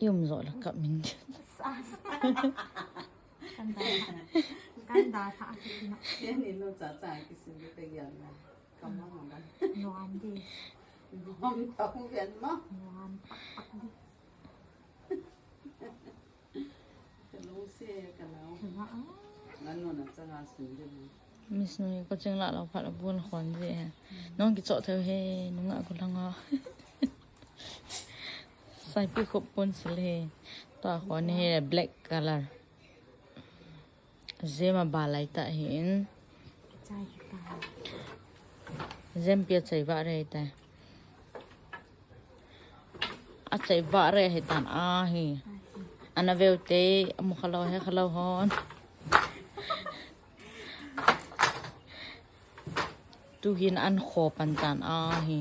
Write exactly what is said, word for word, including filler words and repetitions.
Yum zo la kap min. Kanda tha kiti na. Yan ni no cha cha kisin de pe yan na. Kama ma ba. Nuam di. Bom ta hu yan ma. Nuam pak pak di. Ka lung se ka nau. Kena ah. Ngan no na cha nga sin de. Miss Nui ko ching la lo phat abun khon je he. Nong ki cho theu he, nunga ko langa. Saipi khop pon sil he. To khon he black color. Zema ba lai ta hin. Chai kita. Zem pia chai ba re ta. A chai ba re he tan a hi. Ana veu te, amu khalo he khalo hon. Tu hin an kho pan tan a hi.